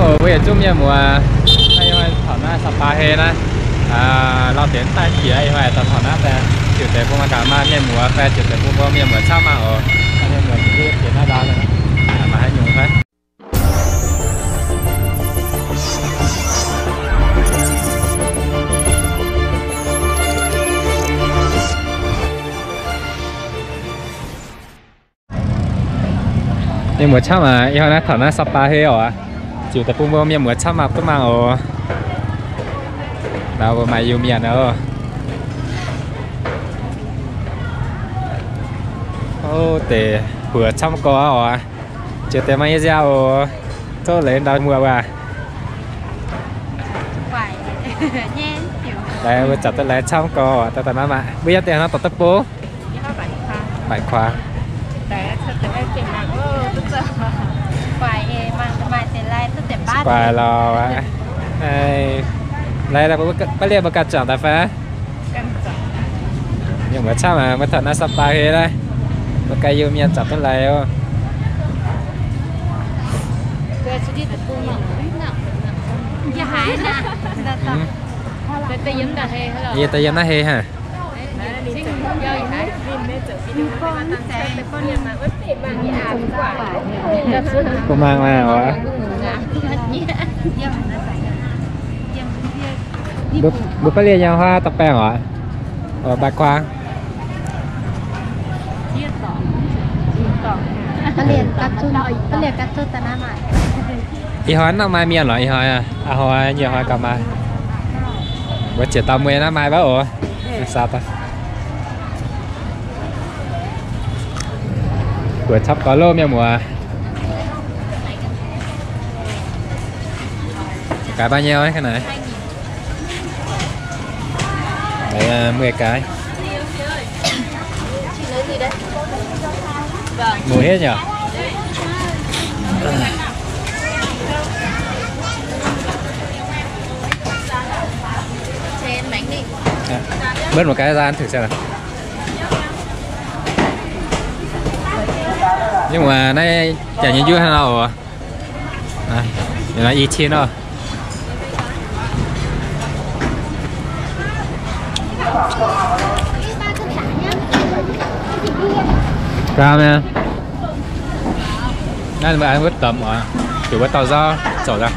Mbuo yietc zungv mienh muoz, naaiv ih hnoi taux naaiv Sapa hei naaiv, lauh deix daaih jiex, ih hnoi daaih taux naaiv daaih, ziouc deix bun maaih gaax maaih mienh muoz fai ziouc deix bun mbuo mienh muoz camv maah oc. Mienh muoz jiex naaiv ndau, maaih haaix nyungc fai? Mienh muoz camv aac, ih hnoi naaiv taux naaiv Sapa hei oc, ziouc deix bun mbuo mienh muoz camv maah duqv mangc oc. Ndau mbuo maaih Iu-Mienh oc. Ov, deix buoz camv gorx oc. Ziouc deix maaih nyei nziaauc oc. Zouv leiz ndau muoz waac. Laih mbuo zapc duqv laih camv gorx oc. Daaih daaih naaiv maah. Mbuo yiem deix haaix nor dorh duqv bung? Baaic kuangx. Guaix lorqc. Laih, baav lienh mbuo ganh zuangx daaih fai? Mienh muoz camv aac, mbuo taux naaiv Sapa hei naaiv, mbuo ganh Iu-Mienh zapc duqv laih oc. Yie daaih yiem naaiv hei haic. Bun mangc maah oc. Mbuo baav lienh nyei huaav da'baengh oc. Baaic kuangx. Ih hnoi naaiv maaih mienh lorqc, ih hnoi, a'hnoi nyei hnoi gauh maaih. Mbuo ziouc dauh mueiz naaiv maaih wuov oc. Buoz camv gorx loh mienh muoz. Gaax baav nyei naaiv. Mười cái. Mù hết nhỉ? Bớt một cái ra ăn thử xem nào. Nhưng mà nay chả nhìn vui thế nào. Nó y chang nó. Cao nha. Nay mbuo ăn wuov tấm, chủ wuov tàu rau, chổ ra.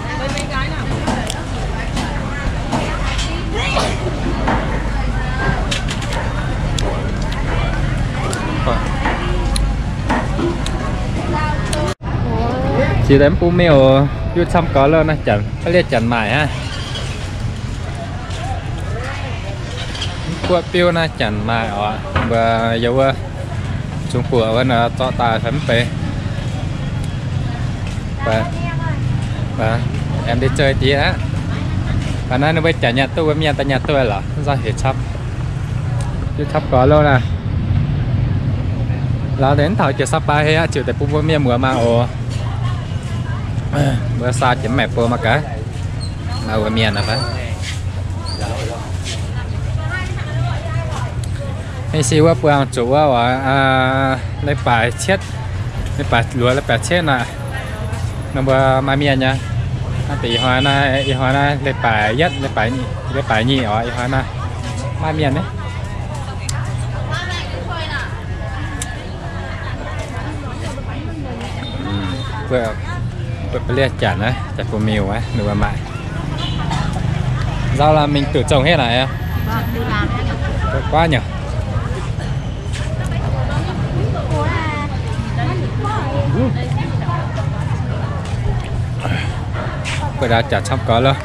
Jiex daaih mv bung mienh oc, yie camv gorx loh naaiv janx, baav lienh janx maaic hnangv. Mv buatc biouv naaiv janx maaic oc. Mbuo yiem wuov Zung Buoqc wuov nor zorqv daaih fai mv bei. Em đi chơi tí aqv. Baac naaiv ninh mbuo janx nyanc duqv, mbuo mienh daaih nyanc duqv lorqc, nzauh hec camv. Yie camv gorx loh naaiv. Lauh deix mv taux jiex Sapa hei aqv, ziouc deix bun mbuo mienh muoz mangc oc. Mbuo saa jiex mv maengx bou mangc gaax. Maaih wuov mienh aqv fai? Hengh si wuov buangh zuqc wuov oc, leiz-baaix cietv, leiz-baaix luoqc, leiz-baaix cietv naaic, ninh mbuo maaih mienh nyei. Naaiv deix ih hnoi naaiv, ih hnoi naaiv leiz-baaix yietv, leiz-baaix nyic oc, ih hnoi naaiv maaih mienh nyei. Baav lienh janx naaiv, janx bun miuc naaiv, ninh mbuo maaic. Nzauh lamh mingh duqv zongh hietv naaic aqv. Guaav nyei. Guaav ndau jaax camv gorx loh.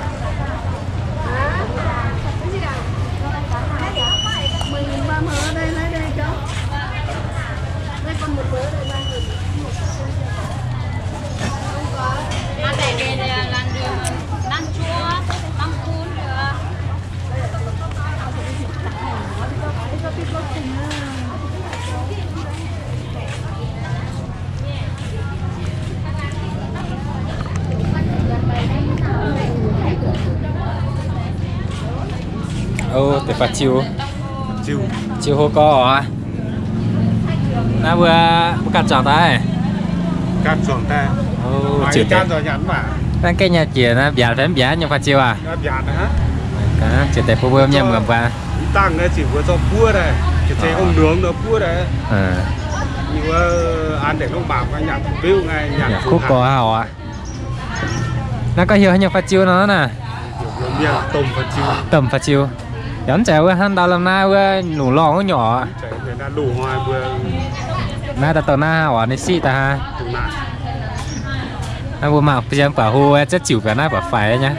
Ov, deix baac ziux, ziux hlo gorx oc. Naaiv mbuo, mbuo ganh zuangx daaih? Ganh zuangx daaih. Ov, ziux deix. Dangh gaengh nyanc jiex naaiv mbiaatc fai mv mbiaatc nyei fai ziux aac? Ziouc deix bun mbuo mienh muoz mbuo. Nyanc kuv gorx aqv. Naaiv gorngv heuc haaix nyungc fai ziux nor naaiv? Domh fai ziux. Yaac mv zeiz wuov hnangv ndau lamh naaiv wuov lungh lorngh wuov nyei oc. Naaiv daaih dongh naaiv oc, ninh siqv daaih hnangv. Naaiv mbuo mangc zien buatc hlo, zieqv ziux buatc naaiv buatc faix nyei.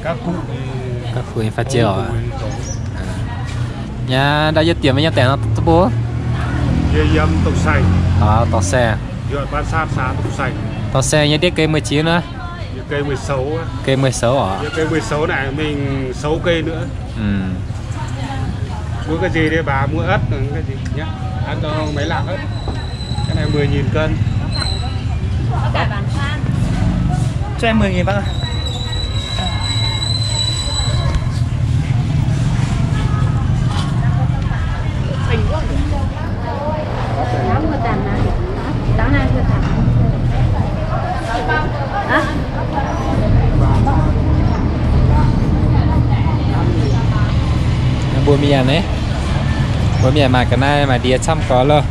Gauh kuv nyei fai ziux oc. Nyei ndau yie diemx yiem deix nor duqv bun? Dorh saeng. Dorh saeng nyei ndiev geh mueiz ziux nor? Geh mueiz soux oc. Mbuo mienh, mbuo mienh maaih ga'naaiv maaih ndie camv gorx loh.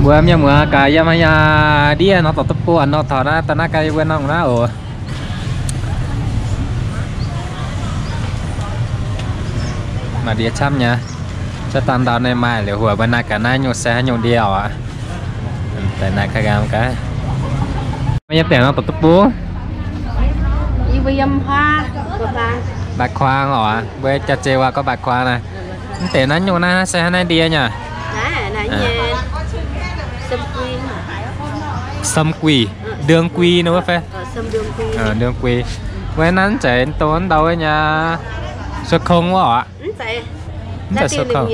Mbuo mienh muoz gaax yiem haaix nyungc ndiev nor dorh duqv bun nor taux naaiv, daaih naaiv gaax yie mbuo nongh naaiv oc. Maaih ndie camv nyei. Cuotv dangh ndau ninh maaih liuz huoc mbuo naaiv ga'naaiv nyungc se haaix nyungc ndie oc. Daaih naaiv gaax. Yiem deix nor dorh duqv bun? Mbatc kuang oc. Mbuo jaax-zeix waac gorngv mbatc kuang naaiv. Mv deix naaiv nyungc naaiv se hnangv naaiv ndie nyei. Sâm quy, ndương quy nor wuov fai? Ndương quy. Wuov naaiv mv zeiz dongh ndau wuov nyei, sua kong wuov oc? Mv zeiz sua kong.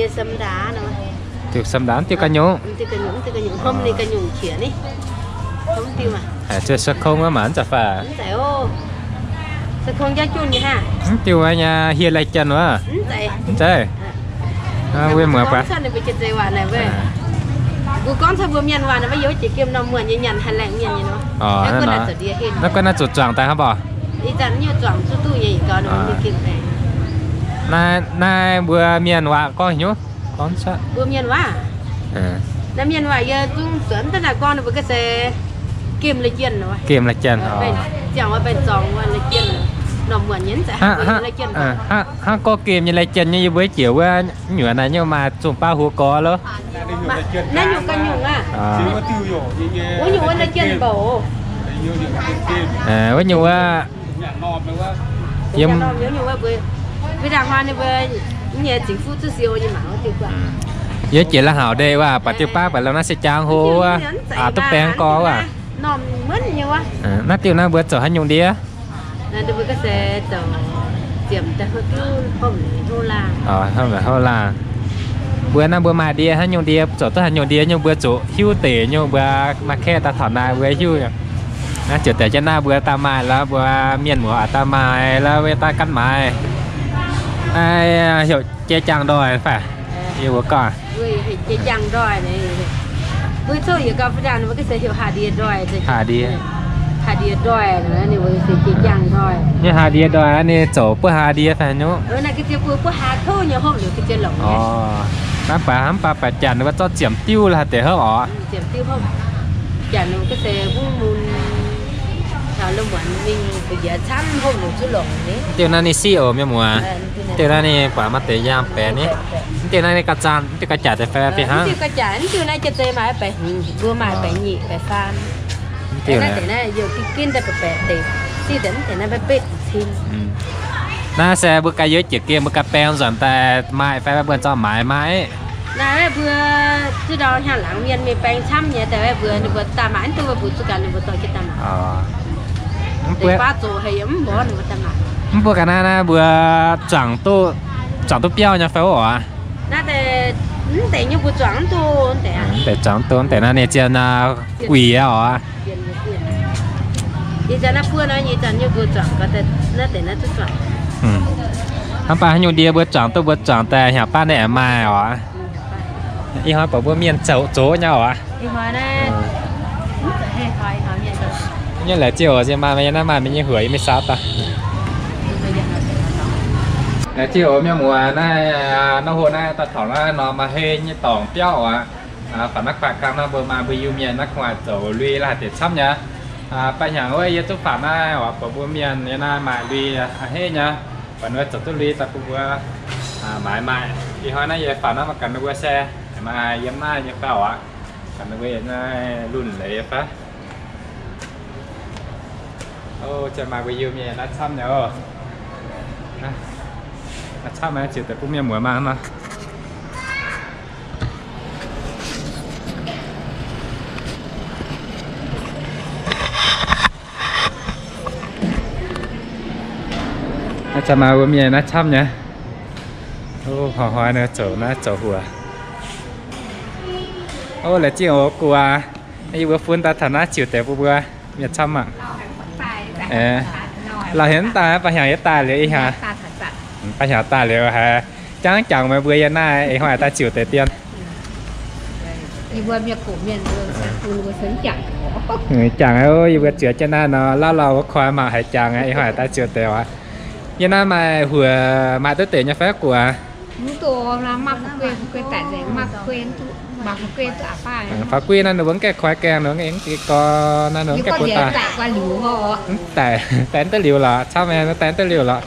Diuh sâm ndaangc, diuh ga'nyungc. Haiz zuqc sua kong wuov mangc mv zeiz fai? Mv diuh wuov nyei hieh lai jien wuov? Mv zeiz. Wuov muoz baac. Mbuo gorngv cuotv mbuo mienh waac naaiv, maiv youz jiex gemh norm muonh nyei nyanc haih laengz mienh nyei nor. Naaiv guov naaiv zuqc zuangx daaih hnangv mv baac? Naaiv, naaiv mbuo mienh waac gorngv hnyouv, gorngv cuotv mbuo mienh waac. Naaiv mienh waac yie zungv zuonx daaih naaic gorngv ninh mbuo ga'se gemh lai jien. Gemh lai jien. Ziangh wuov baengh zorngx wuov lai jien, norm muonh nyei mv zeiz hnangv gorngv gemh nyei lai jien nyei yie mbuo jiex wuov nyuoz naaiv nyungc maaih zungh baav huoz gorx loh. Naaiv nyungc ga'nyungc aav. Wuov nyungc wuov lai jien mbouc. Wuov nyungc wuov. Yie jiex la'haux ndeic wuov, baac diuh baav baac lamh naaiv se jaang hlo wuov, duqv baeng gorx wuov. Naaiv diuh naaiv mbuo zoux haaix nyungc ndie? Hnangv naaic houv laangh. Mbuo naaiv mbuo maaih ndie haaix nyungc ndie, zoux duqv haaix nyungc ndie nyungc mbuo zuqc hiuv deix nyungc mbuo maaih kaeqv daaih taux naaiv mbuo hiuv. Naaiv ziouc deix jienv naaiv mbuo daaih maaih lorqc, mbuo mienh muoz daaih maaih lorqc, mbuo daaih ganh maaiz. Heuc jai jaang ndoih fai? Yie mbuo gorngv jai jaang ndoih. Mbuo coqv yietc gauh fai dangh mbuo ga'se heuc haaix ndie ndoih. Haaix ndie. Nyei haaix ndie ndoih ninh zoux buov haaix ndie fai haaix nyungc? Naaiv baac hnamv baac baac janx ninh mbuo zorqv ziemx diuv la'haaix deix hopv oc. Diuv naaiv ninh siqv oc mienh muoz. Diuv naaiv ninh buatc maaih deix yaangh baeqc ni. Mv diuv naaiv ninh ga'zanc, mv diuv ga'jaax deix fai fih hnangv. Naaiv se mbuo ganh yiem jiex gemh mbuo ganh baeng nzuonx daaih maaih fai mbuo zorqv maaiz maiv? Naaiv mbuo zuqc ndau hnyangx laangz mienh mingh baeng camv nyei, daaih mbuo, ninh mbuo daaih maaiz mv duqv, mbuo zuqc ganh ninh mbuo dorh jienv daaih maaiz. Mv baac zoqc haic yaac mv mborqv ninh mbuo daaih maaiz. Mv baac ga'naaiv naaiv mbuo zuangx duqv, zuangx duqv biauv nyei fai oc? Naaiv deix, mv deix nyungc mbuo zuangx mv duqv, mv deix zuangx mv duqv, mv deix naaiv ninh zien guix aqv oc. Hnamv baac haaix nyungc ndie mbuo zuangx duqv mbuo zuangx daaih hnyangx baav ninh aengx maaih oc. Ih hnoi buatc mbuo mienh zoux zoux nyei oc. Nyei laengz zingh oc, yie maaih, yie naaiv maaih mienh nyei huoc, yie maiv saauv daaih. Laengz zingh oc mienh muoz, naaiv, naaiv hlo naaiv daaih taux naaiv norm maaih hei nyei dorngx biauv oc. Faaux naaiv kuaaiv kang nor mbuo maaih mbuo Iu-Mienh naaiv gu'nguaaic zoux lui laaih deix camv nyei. Ba'hnyangx wuov yie zungv faaux naaiv oc, buatc mbuo mienh yiem naaiv maaih lui a'hneiv nyei. Buatc ninh mbuo zoux duqv lui daaih bun mbuo maaiz maaih. Ih hnoi naaiv yie faaux naaiv maiv ganh ninh mbuo se maaih yiem naaiv nyei fai oc. Ganh ninh mbuo yiem naaiv lunh leiz fai. Ov, maaih mbuo Iu-Mienh naaiv camv nyei oc. Naaiv camv nyei, ziux deix bun mienh muoz mangc nor. Naaiv camv maaih mbuo mienh naaiv camv nyei. Ov, hnoi-hnoi ninh zoux naaiv zoux huoc. Ov, laengz zingh oc gu'nguaaic. Yie mbuo fun daaih taux naaiv ziux deix bun mbuo mienh camv mangc. Lauh hemx daaih, ba'hnyangx yie daaih liuz ih hnoi. Ba'hnyangx daaih liuz haiz jangv jangx meih mbuo yiem naaiv ih hnoi daaih ziux deix dien. Jangx, yie mbuo ziux jienv naaiv nor, lauh lauh wuov koi mangc haiz jangx, ih hnoi daaih ziux deix oc. Yiem naaiv maaih huoc maaih duqv deix nyei fai gu'nguaaic? Faaux guiv naaiv ninh mbuo mv gaengh koi gaengh, ninh mbuo mv gaengh gorx naaiv, ninh mbuo mv gaengh buo daaih. Mv daaih, daaih duqv liuz lorqc, camv nyei, daaih duqv liuz lorqc.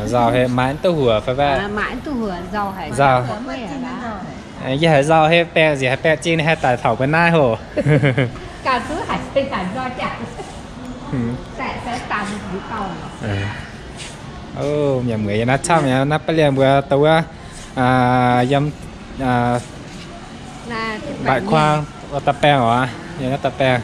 Nzauh heh, maaih duqv huoc fai haaix? Yie haiz nzauh heh, baengh nziex haiz baengh zingh haih daaih taux mbuo naaiv hoc. Ov, mienh muoz yiem naaiv camv nyei, naaiv baav lienh mbuo dongh wuov yiem mbaih kuang daaih baengh oc, yiem naaiv daaih baengh.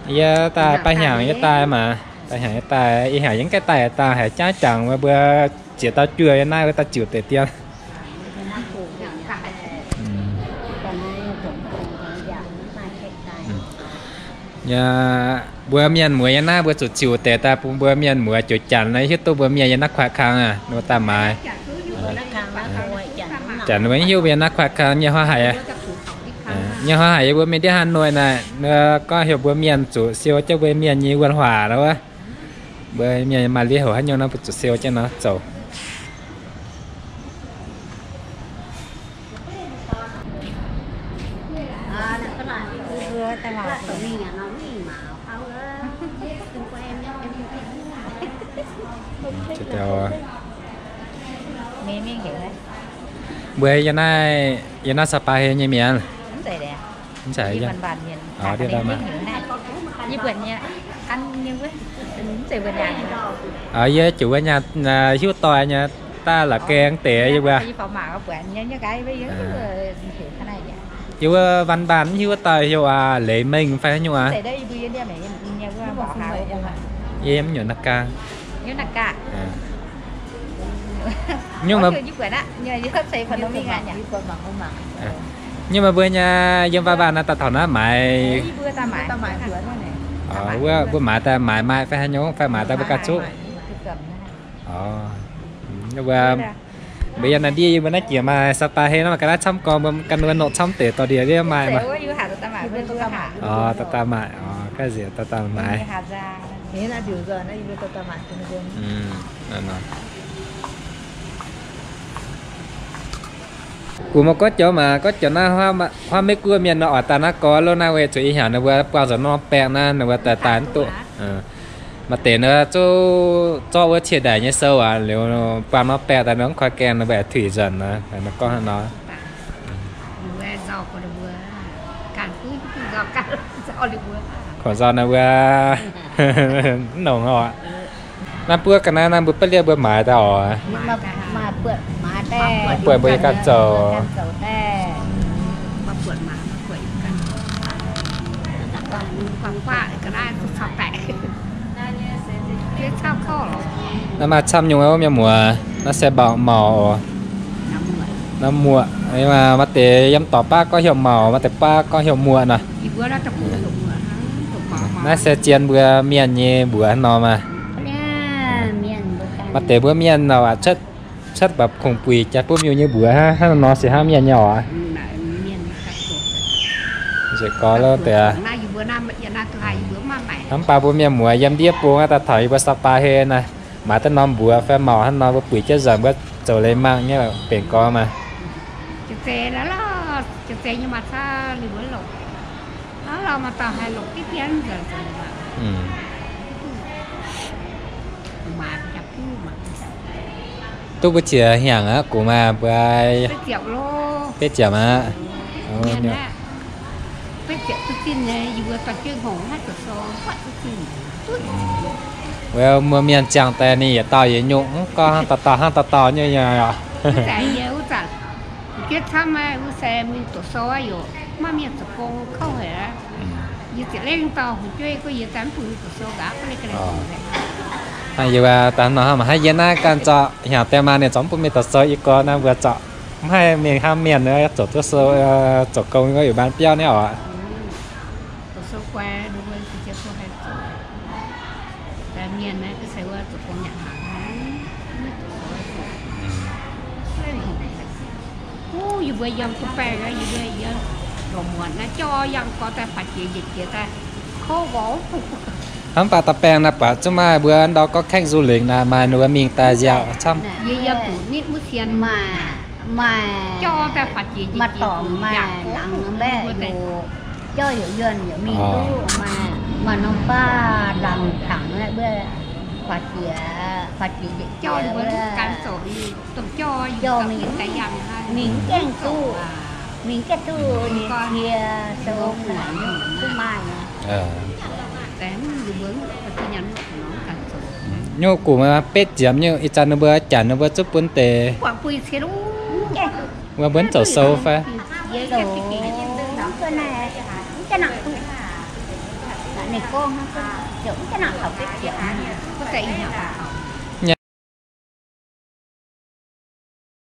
Yie daaih ba'hnyangx yie daaih maah, ba'hnyangx yie daaih, ih hnyangx yie mv gaengh daaih, daaih haiz jangv jangx meih mbuo ziex dauh juoh yiem naaiv wuov daaih ziux deix dien. Mbuo mienh muoz yiem naaiv mbuo zuqc ziux deix daaih bun mbuo mienh muoz ziouc janx hiuv duqv mbuo mienh yiem naaiv kuaaiv kang aqv, ninh mbuo daaih maaiz. Janx mbuo mv hiuv mbuo yiem naaiv kuaaiv kang nyei hnoi haic. Nyei hnoi haic yie mbuo mingh ndiev Hà Nội naaic, ninh gorngv heuc mbuo mienh zuqc siou jienv mbuo mienh nyei wuonh huaac nor wuov. Mbuo mienh maaih liev houc haaix nyungc nor mbuo zuqc siou jienv nor zoux. Mbuo yiem naaiv, yiem naaiv Sapa hei nyei mienh. Mv zeiz, yie juqc wuov nyaanh hiuv doic nyei, daaih la'gaeng deix yie mbuo. Yie mbuo văn bản mv hiuv doic heuc aac, Lê Minh fai haaix nyungc aac. Yie mv nyuoqc naaiv gaang. Nyungc, nyungc meih mbuo nyei yiem văn bản naaiv daaih taux naaiv maaiz. Wuov mbuo maaiz daaih maaiz maaih fai haaix nyungc fai maaiz daaih mbuo ganh zuqv. Mbuo yiem naaiv ndiev yie mbuo naaiv jiex maaih Sapa hei nor maaih ga'naaiv camv gorngv mbuo ganh wuov nongc camv deix dorh ndie ndiev maaih. Daaih daaih maaic, ga'naaiv nziex daaih daaih maaiz. Gux mbuo gorngv joux maac, gorngv joux naaiv huaav Meiv Guoqv mienh nor oix daaih naaiv gorx lo naaiv weic zuqc ih hnyangx ninh mbuo buangh zuqc norm baengh naaiv ninh mbuo daaih daaih mv duqv. Maaih deix nor zouv zorqv wuov cie ndaic nyei sou aac, liuz buangh norm baengh daaih nor mv koi gaengh ninh mbuo aengx tuix nzanc nor, gorngv hnangv nor. Kungx nzauh naaiv mbuo mv nongc oc. Naaiv buov ga'naaiv naaiv mbuo baav lienh mbuo maaiz daaih oc. Buatc mbuo yie ganh zoux. Naaiv maaih camv nyungc wuov mienh muoz, naaiv se mbaaux mauc oc. Naaiv muoqc, maaih deix yiem dorngx baav gorngv heuc mauc, maaih deix baav gorngv heuc muoqc nor. Naaiv se zien mbuo mienh nyei mbuox nor maah. Maaih deix mbuo mienh nor aqv, cuotv mba'kungx buic jaax bun miuc nyei mbuox hnangv, hnangv nor se hnangv mienh nyei oc. Nzengc gorx lo deix. Mv baac mbuo mienh muoz yiem ndiev bung aqv, daaih taux yie mbuo Sapa hei naaiv, maaiz daaih norm mbuox fai mauc hnangv nor, mbuo buic jienv nzengc, mbuo zoux leiz mangc nyei benx gorx maah. Duqv mbuo qiex hnyangx aqv, gux maaih mbuo betv ziepc aqv. Well, muoz mienh ziangh daaih ninh yietc dauh yietc nyungc, mv gorngv hnangv dauh dauh hnangv dauh dauh nyei oc. Hnangv yie daaih nor hnangv maaih haaix yie naaiv ganh zorqv hnyangx deix maah, ninh zorqv mv bun mienh dorh sou i gorx naaiv, mbuo zorqv mv haih mingh hnamv mienh zoux duqv sou, zoux gong wuov yietc baan biauv niaa oc. Hnangv mv baac da'baengh naaiv buatc zungv maaih mbuo ndau gorngv แข้ง du lingc naaiv, maaih ninh mbuo mingh daaih nziaauc camv. Maaih dorngx maaih laangz, maaih jauv youc yuonh youc mingh duqv, maaih norm baav laangz tangx mbuo, jauv mingh, mingh gaengh duqv, mingh gaengh duqv nyei cie sou, duqv maaih. Nyungc gux maaih betv ziepc nyungc, ih zanc ninh mbuo janx ninh mbuo zungv bun deix, mbuo mbuo zoux sou fai?